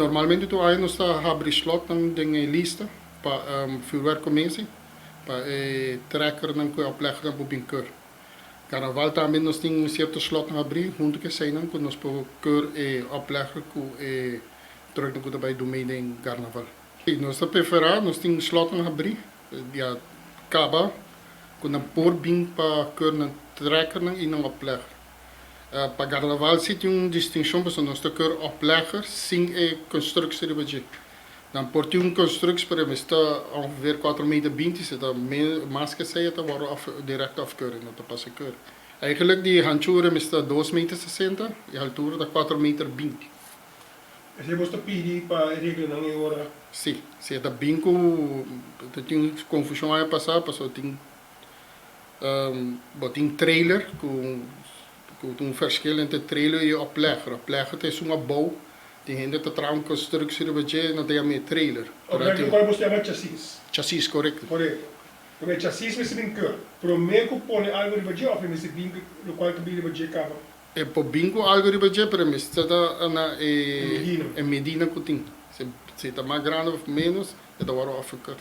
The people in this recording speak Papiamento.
Normalmente tur aña nos ta habri slotnan den e lista pa vuurwerkcommissie, pa e trekkernan ku e opleggernan por bin keur. Carnaval tambe nos tin cierto slotnan habri hunto ku eseinan ku nos por keur e oplegger ku e trucknan ku ta bai dun mee den Carnaval. Nos ta prefera nos tin slotnan habri ya caba ku nan por bin pa keur nan trekkernan y nan oplegger. Pa Carnaval si tin un distincion pasobra nos ta keur oplegger sin e constructie riba dje. Nan por tin un constructie, pero e mester ta ongeveer 4 meter 20. Si ta mas ku esei, e ta wòrdu af direct afkeuring, no ta pasa keur. Eigenlijk di hanchura mester ta 2 meter 60 i altura ta 4 meter 20. Esei bo ta pidi pa reglanan e ora? Si, e ta bin ku tin confusion aña pasá, pasobra tin bo tin trailer ku tin un verschil entre trailer i oplegger. Oplegger ta esun abou, tin hende ta traha un constructie riba dje, nan ta yama e trailer. Oplegger kual bo ta yama chassis? Chassis, korekto. Korekto. Pero e chassis mester bin keur promé ku pone algu riba dje òf e mester bin ku lokual ta bin riba dje kaba? E por bin ku algu riba dje, pero mester ta na e medida. E medida ku tin. Si ta mas grandi òf ménos, e ta wòrdu afgekeurd.